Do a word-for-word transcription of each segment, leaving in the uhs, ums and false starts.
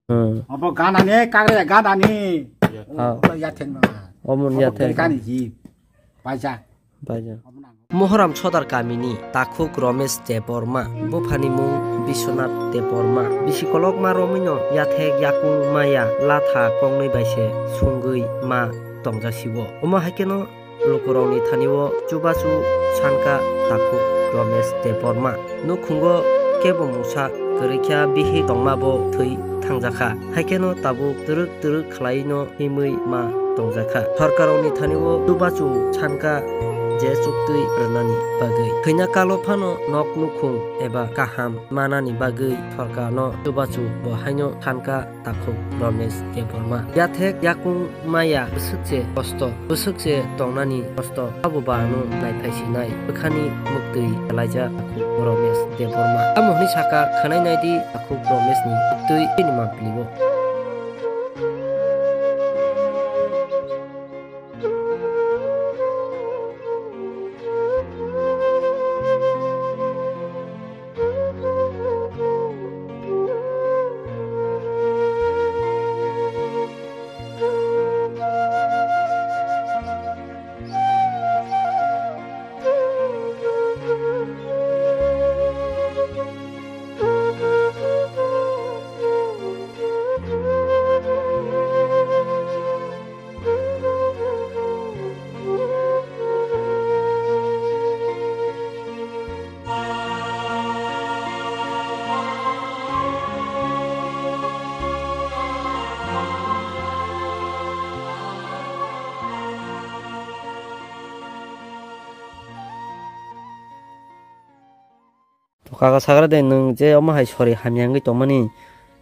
Hmm. Obo ganani, kagre ganani. Ha. Obo yatheng ma. Omo ni yatheng. Obo gani ji. Baja. Baja. Obo nang. Mohoram Sodar kamini takhuk Romesh Debbarma, buphani mung Biswanath Debbarma. Bisi kolokma romwino yathek yakung maya latha kongnwi bai se sungwi ma tongjasiwo. Omo hai kheno lukurokni thani-o chubachu sanka takhuk Romesh Debbarma. Nukhungo kebo mungsa kwrwikha bihik tongmabo thwi thangjakha. Haikheno tabuk twrwk twrwk khlaino himwi ma tongjakha. Sorkarrokni thani-o chubachu sanka je chuktwi rwnani bagwi. Thwina kalo phano nok nukhung eba kaham manani bagwi sorkarno chubachu bo haino sanka takhuk Romesh Debbarma. Yathek yakung maya bwswk se kosto, bwswk se tongnani kosto, abo ba ano naiphai sinai bwkhani muktwi kalaijak takhuk Romesh Debbarma. Amo hwnwi saka khwnai naidi takhuk Romesh ni muktwi bini mampli o. To kaka sagra de, nwng je omo hai sori hamya wngwi tongmani,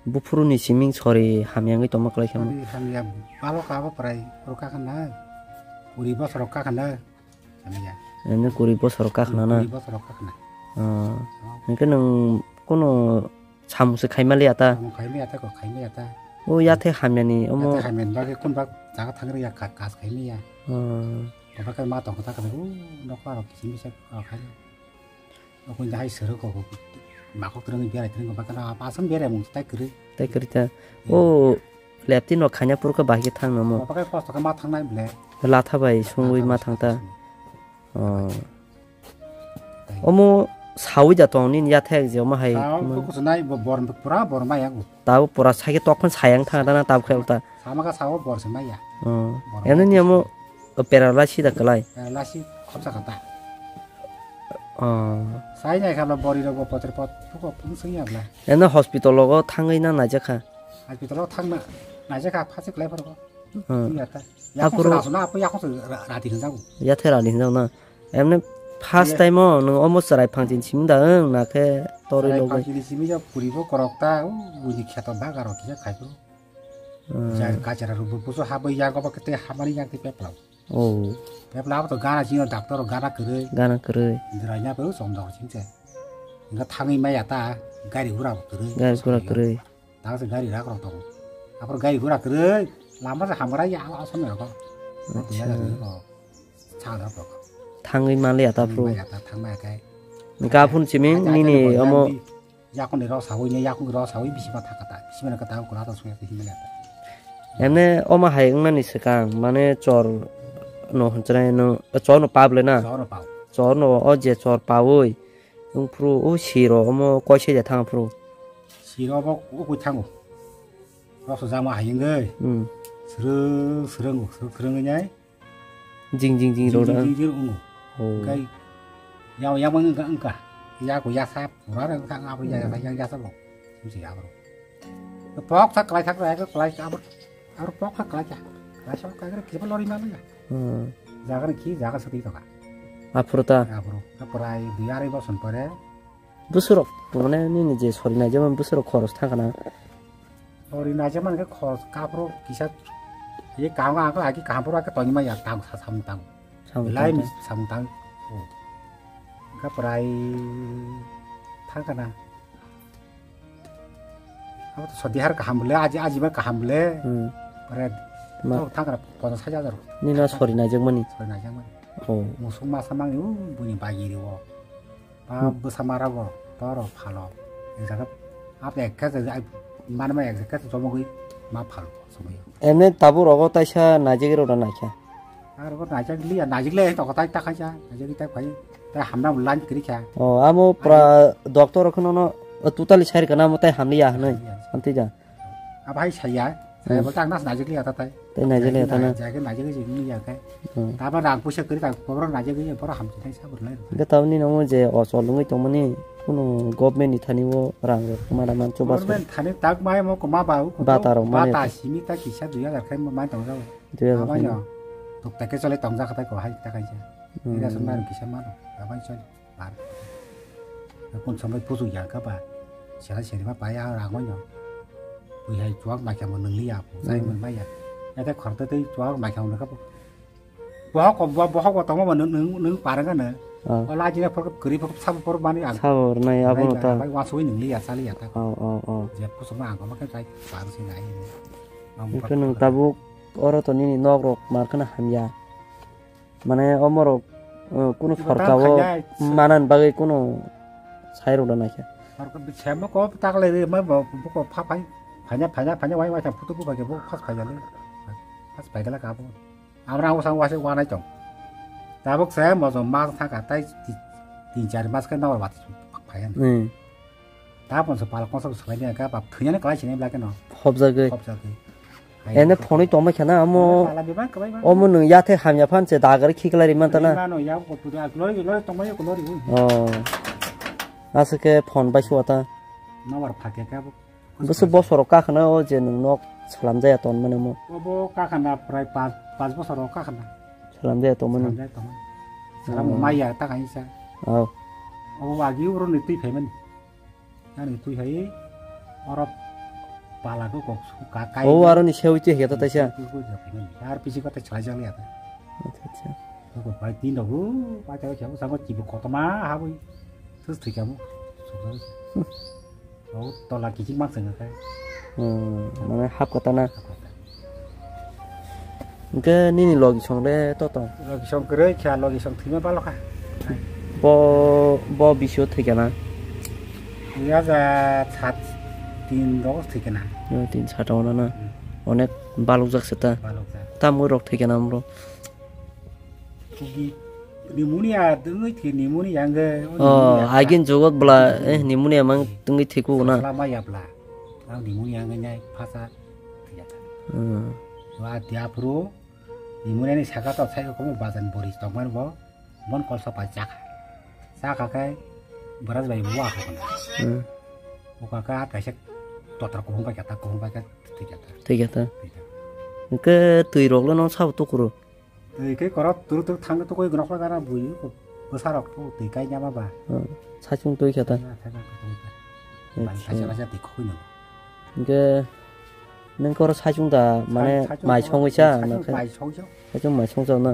buphuru ni siming sori hamya wngwi tongma kwlai khe mo? Sori hamya balo ka bo prai rok ka khna, kuri bosor rok ka khna hamya. Eno kuri bosor rok ka khna na? Kuri bosor rok ka khna. Ah. Oh. Hwnkhe nwng kono samung se khaima liya ta? Samung khaima liya ta, ko khaima liya ta. O yathe hamya ni omo. Yathe hamya ni bagwi kun bak jaga thang rwya, ka-, kas khaima liya. Ah. Bwkha khe ma tong kha ta khe, o nokha rok kiching bisa khai. Okhon jahai sero ko, ko, makok twrwngwi berai twrwngwi bakhe na, aswk berai mung tai kwrwi. Tai kwrwi ta. Hmm. O, lepti no khaina purkha bahai khe thang namo. Bwkha khe kosto khe ma thangnai ble. Latha bai sungwi ma thang ta. Oh. Tai. Omo sawi da tong nini yathek je omo hai. Sao, ko kusunai bo bor, pura bor ma yang. Tabo pura sai khe tok phan sayang thang ta na tabo khe ta. Sama khe sao bor se ma ya. Oh. Bor ma ya. Eno ni omo O, paralysis da kwlai? Paralysis khopsa kha ta. Oh. Sai nai kha bla bori rok bo potre pot phuko phung sing ya bla. Eno hospital logo thangwi na naijak kha? Hospital logo thang na naijak kha, phase kwlai phoro. Hmm. Thung ya ta. Yakhung Aphuru se rasu na, apo yakhung se ra-, rati hinjago. Yathe rani hinjago na. Emne first time o nwng omo chwrai phangchini simi da wng na khe torwi Chwrai logo. Phangchini simi ya puri bo korok ta, u, uni kheto baga rok kisa khai phuru. Hmm. Ja, kachara rok bo buso habwi yago ba kete hamari yak te pepla. Oh. Pepla abo to gana sino doctor gana kwrwi. Gana kwrwi. Drai na pelo som dor sing se. Inga thangwi maya ta gari gura bo kwrwi. Gari gura kwrwi. Ta se gari rak rok tongo. Apor gari gura kwrwi lama se hamara ya asom ya ko. Acha. Sa da ko. Thangwi mali ata pro. Maya ta thang maya kai. Ga phun chiming nini omo. Yakung ni rok sawi ne, yakung rok sawi bisi ma thaka ta, bisi ma kata kula ta suya bisi ma ta. Ene oma hai wngmani swkang, mane chor no hwnchrai no, chor no pab le na? Chor no pab. Chor no o je chor pawi, wng phuru o siro omo koise je thang phuru. Siro bo o koi thango. Rok so jama hai wngwi. Hmm. Srwng, srwng, srwng, srwng nai. Jing jing jing rok da. Jing jing rok wngo. Oh. Kai yang yang mang wngkha wngkha. Ya ko ya sa pura wngkha abo ya ya yang ya sa bo. Sim si abo. Pok sa klai sa klai klai abo. Abo pok sa klai sa. Klai sa klai kre kiba lori ma ya. Hmm. Jaga ni ki jaga sati to ka. Aphuru ta. Aphuru. Ka prai dui arai boson pore. Bwswrok, mane nini je sori naijakmani bwswrok khoros thangkha na? Sori naijakmani khe khoros kaphuru kisa, ye kaham kaham khe kaham phuru khe tongma ya tang sa samung tang. Samung tang. Belai samung tang. Oh. Khe prai thangkha na. Abo to sodihar kaham bole, aji, aji ba kaham bole. Hmm. Prai ma thangkha na ponchas hajar. Nini sori naijakmani? Sori naijakmani. Oh. Musuk masa mangni, uh, buni bagiri o. Ba bwsa mara bo toro phalo. Jaga ap ekka jaga ai Manma executive jomogwi ma phal somoi. Emne tabuk rogo taisa najigwi rok naikha. Aro ko najak liya, najak liya to kotai ta khaisa, najak ta khai, ta hamna line kiri kha. Oh, amo pra doctor khno no totally sari kana mo tai hamliya hanai. Hamliya. Hamti ja. Abai saya, saya Hmm. bol ta nas najak liya ta tai. Tai najak liya ta na. Najak najak jing liya kai. Hmm. Ta ba rang puisa kiri ta, boro najak liya, boro hamti tai sabur lai. Ga tabni no je o cholungwi tongmani kuno government ni thani o rang rok mara man chuba. Government thani tak mai mo ko ma ba u ko Bata rok mani. Bata simi ta kisa dui hajar khai mai tong jao. Dui hajar Abai khai. No. Tok ta ke chole tong ja khatai ko hai ta kaisa. Hmm. Ira sun mai kisa ma. Abai chole. Bar. Kun samai pusu ya ka ba. Sera seri ba pai a rang mai no. Bui hai chuak mai kha mo nang li ya. Sai Hmm. mo mai ya. Ya ta khor ta tei chuak mai kha mo ka. Bohok ko, bo-, bohok bo tongma bo nung, nung, nung parang ano. Ah. Ola jina phor kri phor sabo phor mani ang. Sabo rwnai abo Bai no ba, ta. Bai wa sui nung liya, sali ya ta. Oh, oh, oh. Je puso ma ang ma kai sai par si nai. Ang Iko phor nung phor tabuk oro to nini nok rok mar khana hamya. Mane omo rok, eh, kunu Iko sorka tam o khanya, manan bagwi kunu sai rok da naikha. Sorka bi sema ko tak le re ma bo, bo ko pha phai. Phanya, phanya, phanya wai wai ta phutu bu ba ke bo phas phai ya le. Phas phai gala ka bo. Amra usang wase wanai tong. Tabuk se mojom mas thaka tai ti-, tin char mas khe nawar wati phaiyan. Hmm. Tapon se palak kongsa swlai ni ka bap thwina ni kalai sini blake no. Hobjagwi. Hobjagwi. Ene phonwi tongma khana amo. Pala bebak kwbai ba. Omo nung yathe hamya phan se dagar khiklai ri mantana. Mano ya ko pudu ak lori lori tongma ko lori. Oh. Asake phone bai suwata. Nawar phake ka bo. Bwswk bosoro kakhana o je nwng nok salamjaya tonmani omo? Obo kakhana prai pas, pas bosoro kakhana. Salamjaya tongmani. Salamjaya tongmani. Oh. Salam maya ta kaisa. Oh. Obo agi uro ni twi phaimani. Ani twi hai oro pala go kok su ka kai. Oh, aro ni sewi twi heta taisa. Twi go ja phaimani. Ar pisi ko ta chalai jang ya ta. Acha, acha. Ko pai tin do go, pai ta ko sama kibo kotoma haboi. Tus thikamo. Hmm. O tola kichik mak swngo khe. Hmm, mane hap kota na. Hap kota. Hwnkhe nini logi song le to tong? Logi song kwrwi kha, logi song thwima balo kha. Bo, bo bisio thwikha na? Dui hajar sat tin rok thwikha na. Dui hajar sat o na na. Hmm. Onek balok jak se ta. Balok jak. Tamo rok thwikha na amro. Kugi pneumonia dungwi thwi pneumonia hwnkhe o Oh, pneumonia agin jugot bla, eh, pneumonia mang tungwi thwi kugo na. Sala maya bla. Ang pneumonia hwnkhe nyai phasa thwi ya ta. Hmm. Wa dia phuru pneumonia ni saka to sai ko bazan bori tongman bo. Bon kolsa pai chakha. Chakha khe bwraj bai wa kha kono. Hmm. Uka khe at kaisa totor kubung pai kha ta, kubung pai kha thwi kha ta. Thwi kha ta. Thwi kha. Hwnkhe twi rok le no sabo tukuro. Twi khe korok turu turu thang tukui gnok la dara bui bwsa rok twi kai nyama ba. Hmm. Saichung twi kha ta. Saichung twi kha. Bai Acha. Kaisa kaisa twi khukui no. Hwnkhe nung koro saichung da mane Sai-, saichung mai koro, songwi cha saichung na khe? Mai songwi. Saichung mai songcha na.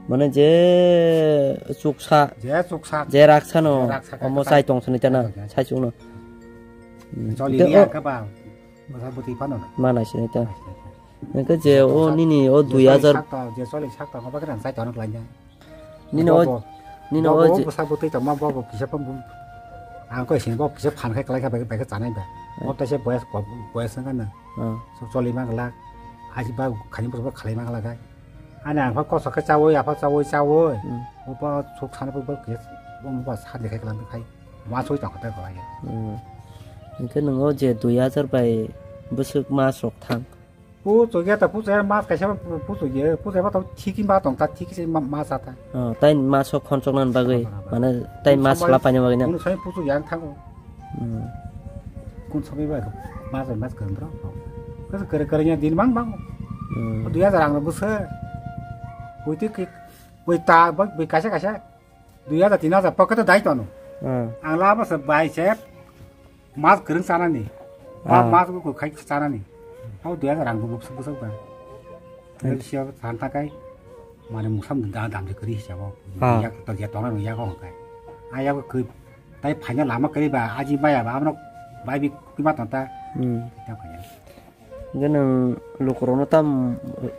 Mane je chuksa, Je chuksa. Je raksa no, Je raksa khe omo sai- chai tong sani ta na, Chai tong sani. Saichung no. Hmm. Choli Hwnkhe ni o- ang khe ba. Bwsa bwtwi phano na. Ma nai sini ta. Nai sini ta. Hwnkhe je o Bwsa-, nini o je dui hajar choli sakta, je choli sakta, obo khe nang chai tongna klai ya. Nini o, Bobo. Nini o Bobo je bwsa bwtwi tongma, bobo kisa phan bu-, ang khe sini bo kisa phan khai klai kha bai, bai khe chanai ba. Hmm. Bo taisa boyas ko-, boyas wngkha na. Hmm. So choli ma glak. Aji ba khani bo khalai ma glak hai. Ani ang pha koso khe chawi, apha chawi, chawi. Hmm. Bo ba suk sana bo, bo kisa bo, bo sa de khai klang khai. Ma soi tong kha ta klai. Hmm. Hwnkhe nungo je dui hajar bai bwswk mas rok thang. Puchuk ya ta, puchuk ya mas kaisa puchuk ya, puchuk ya ba to thiki ma tong ta, thiki se ma, ma sa ta. Oh, tai mas o khonchok nan bagwi, Khonchok nan bagwi. Mane tai Kun mas samai, sala paina bagwi na. Kun samai puchuk yang thango. Hmm. Kun samai ba mas, mas kandro. Kere, kere, kere ya din mang bang. Hmm. Dui hajar ang bwse. Ui ti ki, ui ta, bai, bai kaisa, kaisa. Dui hajar, tin hajar pocket o dai tono. Hmm. Ang lama se bai se mas kwrwng chanani. Ma-, Ah. Mas bo khai chanani. Hau dui hajar ang bo bwswk bwswk ba. Hmm. Sio than takai mane musam da dam je kwrwi hisabo. Ah. Yak to je tona no yago kai. A yago kwi tai phaina lama kwrwi ba aji maya ba amno bai bi kwi ma ton ta. Hmm. Ta phai. Hwnkhe nwng lukurokno tam, eh,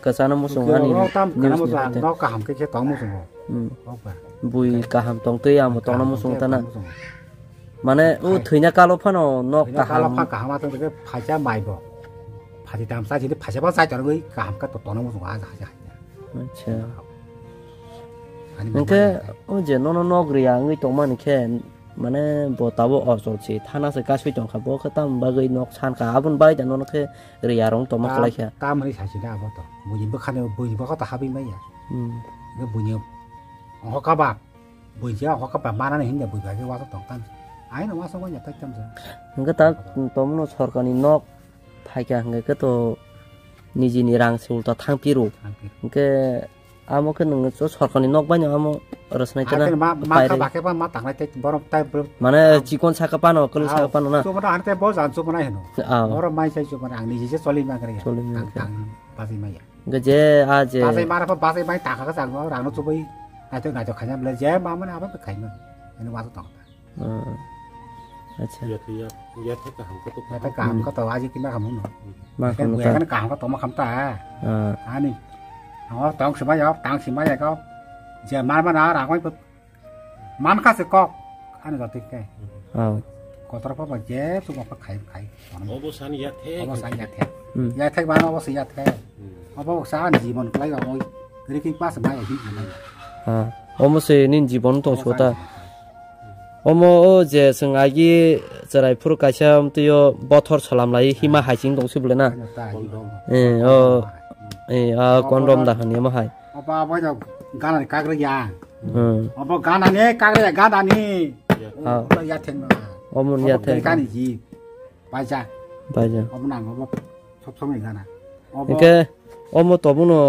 kwchana muchungo ani Lukurokno tam news kwchana ni muchungo, ang hoite. Nok kaham khe khe tong muchungo. Hmm. Okba. Bui kaham tong twi amo tongna muchungo tana. Kaham tong twi tong muchungo. Mane o thwina kalo phano nok kaham. Kalo pha kaham atong tei phaisa mai bo. Phati tam sa sini phaisa ba sai torgwi kaham ka to tono mo ha ha. Acha. Ani hwnkhe o je nono nok riya wngwi tongmani khe mane bo tabuk ochol se thana se kasui tongkha bo khe tamni bagwi nok sankha aboni bagwi da nono khe riya rong tongma kwlai kha. Tam ri sasi da abo to. Buini bwkhani buini bwkha to habwi maya. Hmm. Buini ongkha ba. Buini ongkha ba manani hinda bui bagwi waso tong tam. Aino waso wanya tai tam. Hwnkhe ta tomno sorkarni nok phaikha hwnkhe khe to nijini rang se ulta thang piro. Thang piro. Hwnkhe amo khe nwng so sorkarni nok bai no amo rwsnai tana. Hakhe ma, ma kha bakhe ba ma tanglai tei borok tai borok. Mane chikon saka pano, kwlwng saka pano na. Chubana hante bo jan chubana hino. Ah. Borok mai sai chubana ang niji je choli ma gari. Choli ma gari. Tang, tang, basi maya. Hwnkhe je a je. Basi mara pa basi mai taka ka jang no rang no chubai. Naito naito khanya bla je ma mane abo khaima. Ini waso tong. Ah, acha. Yathe, yat-, yathe kaham khe to. Yathe kaham khe to, aji kima kaham no. Ma kaham khe. Kaham khe to ma kaham ta. Ah. Ani. Ang tong sima ya, tang sima ya kau. Je mar mana rang oi man kha se kok. Ani jati khe. Ah. Kotor pa ba je su kok khai khai. Obo san yathe. Obo san yathe. Hmm. Yathe ba obo se yathe. Hmm. Obo sa ani jibon klai ba oi. Riki pas ma ya hi. Ah. Omo se nin jibon tong sota. Omo o je chwng agi chwrai phuru kaisa amtwio bothor salam lai hima hai ching tong sibole na. Kondom. Eh, o. Eh, a kondom da hani omo hai. Obo abo no gana ni kagre ya. Hmm. Obo gana ni kagre ya gana ni. Ah. Obo ya theng na. Omo ya theng. Gani ji. Baja. Baja. Obo nang obo sob somoi gana. Obo. Hingke omo tobuno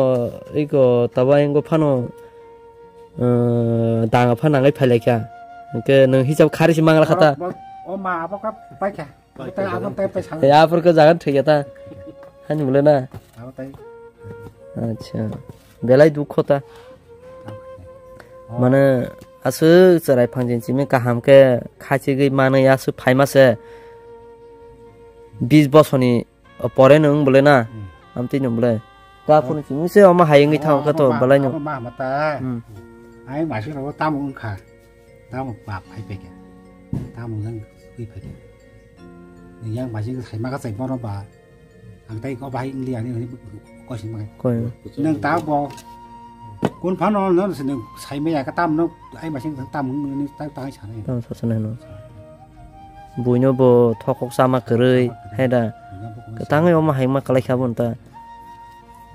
iko taba ingo phano, eh, danga pha nangai phailaikha. Hingke nwng hisab khari si manglakha ta. Oro bo, o ma abo ka paikha. Paikha. Abo tai, abo tai paisa. Ya, apor ke jagan thwikya ta. Hani bole na. Abo tai. Acha. Belai dukho ta. Abo tai. Mane aswk chwrai phangjin simi kaham khe khachigwi manwi aswk phaima se bis bosoni. O pore nwng bole na? Hmm. Amtwi nwng bole. Ka phone chini se omo hai wngwi thang kha to belai no. Abo ma ma ta. Hmm. Ai ma se ro tamo wngkha. Tamo bap hai peke. Tamo yang wi peke. Yang ma se sai ma ka sai bono ba. Ang tai ko ba hai wngli ani ko sin ma. Koi. Nang ta bo. Kun phano no se nang sai ma ya ka tam no ai ma se tam wng ni ta ta sai sana. Tam sa sana no. Buino bo thokok sama kwrwi, hai da. Kwtangwi omo hai ma kwlai kha bo ta.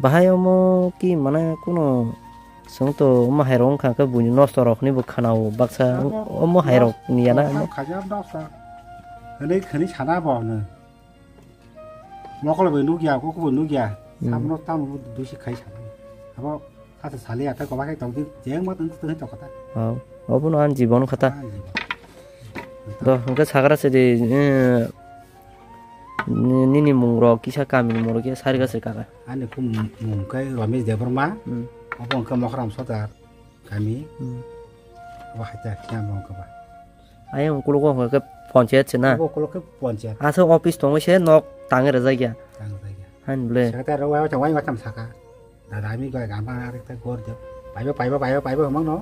Bahai omo ki mane kuno chwng to omo hai rok wngkha khe buino nosto rok hinwi bo khana-o baksa omo hai rok ni ya na omo. Khaja nosto. Hwnwi khani sana bo hwnwi. Mokol bai nukya, kok bai nukya. Hmm. Sabono tamo dusi khai sa. Abo kata sali ata koba khai tong jeng ma tong tong tong kata. Oh, obo no an jibon kata. Ah, jibon. Do hingke sagra se di, eh, ni-, nini mung rok kisa kami ni mung rok kisa sari gase kaka. Ani kum mung kai Ramesh Debbarma. Hmm. Obo hingke Mohram Sodar kami. Hmm. Obo hai ta kya mung kaba. Ayang ukulugo hwnkha khe ponchayat se na? Abo ukulugo khe ponchayat. Aswk office tongwi se nok tangwi rwjak ya. Tangwi rwjak ya. Hain ble. Secretary rok wai wacham saka. Dada ami goi gamba arekta gor de. Paibo, paibo, paibo, paibo hwmang no.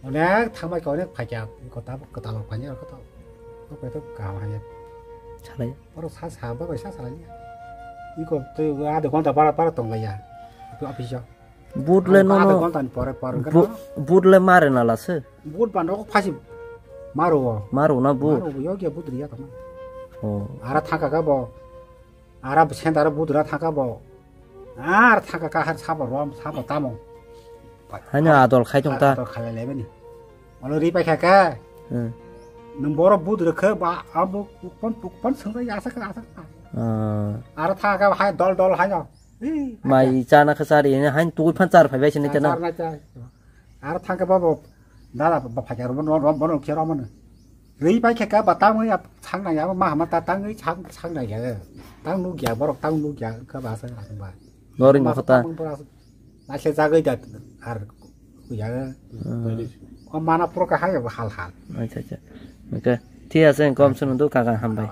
Onek thangbai khe onek phaikya. Kota, kota bo phanya kota. Kota to kaham haya. Salai. Oro sa sa ba bai sa salai ya. Iko to adha ghonta bara bara tonglai ya. Office o. But le nono. Adha ghonta ni pore pore. But le mare na lase. But ba nok phasi maro. Maro na but. Maro yo ke but riya tama. Oh. Ara thaka ka bo. Ara senda ara but ra thaka bo. Ar thaka ka har sabo rom sabo tamo. Hanya adol khai tong ta. Adol khai le bani. Olo ri pai kha ka. Hmm. Nung boro but rwkhe ba abo ukpon ukpon sengsa ya asa ka asa ka. Ah. Ara thaka ka hai dol dol hai no. Mai chana khe chari, hain tugui phan char phai bai sini tena. Char na char. Ar thang khe bobo dada ba phai khe rom rom rom khe rom no. Rei pai khe ka ba tang ya sang na ya ma ma ta tang sang sang na ya. Tang nu ya borok tang nu ya ka ba sa ba. Nori no khota. Naisle jagwi da ar kuya. O mana puro ka hai hal hal. Acha acha. Okay. Thik ase kom sunu do kaka hambai.